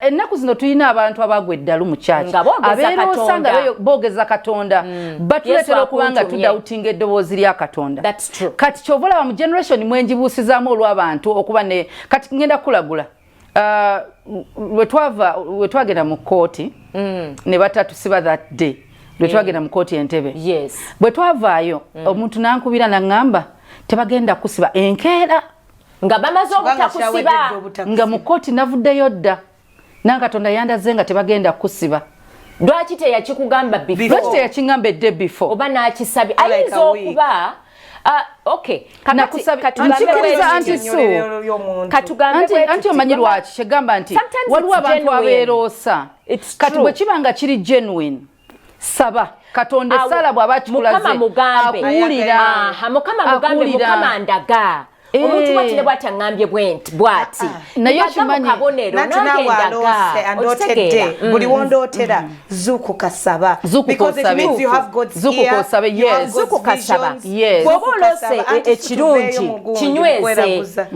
Ennaku zino tulina abantu abagwa eddalu mu kyaki, Nga boogeza abeeroosa nga Katonda. Boogeza Katonda, batuleetera Yesu okuba nga akuntumye. tudoubtinga eddoboozi lya Katonda. That's true. Kati kyova olaba mu generation mwenjibuusizaamu olw'abantu okuba ne kati ngenda kukulagula. Lwe twagenda mu kkooti ne batatusiba that day, lwe twagenda mu kkooti Entebe, bwe twavaayo, omuntu nankubira naŋŋamba tebagenda kusiba enkeera. Nga bamaze Kubanga obutakusiba. kyaweddedde obutakusiba. Nga mu kkooti navuddeyo dda, nankatonda yandaze nga tebagenda kusiba. Lwaki teyakikugamba before? Lwaki teyakiŋŋamba edde before? Oba n'akisabye? Like Ayinza a week. okuba, ah, okay. Nakusabye- Nkikkiriza, Auntie Sue. Ennyonnyolero y'omuntu. Katugambe Anti bwe anti tuti, omanyi kubanga lwaki kyegamba nti sometimes waliwo it's abantu genuine. abeeroosa. It's Kati true. bwe kiba nga kiri genuine, saba Katonda. Awo, Esaala bw'aba akikulaze, Mukama mugambe. akuwulira. Aha, Mukama mugambe. Akuwulira. Mukama, ndaga omuntu bwati ne bwati, aŋŋambye bwenti bwati. Naye Ndaga mu kabonero, Nanti nange naawe ndaga. aloose andootedde. Okitegeera? Buli wondootera, zuukuka, saba. Zuukuka Because it osabe. means you have God's Zuukuka ear, osabe, you have yes. God's Zuukuka, saba. visions. Yes. Bw'oba oloose Zuukuka, saba. Anti ekirungi, situveeyo mu gundi, kinyweze. kweraguza.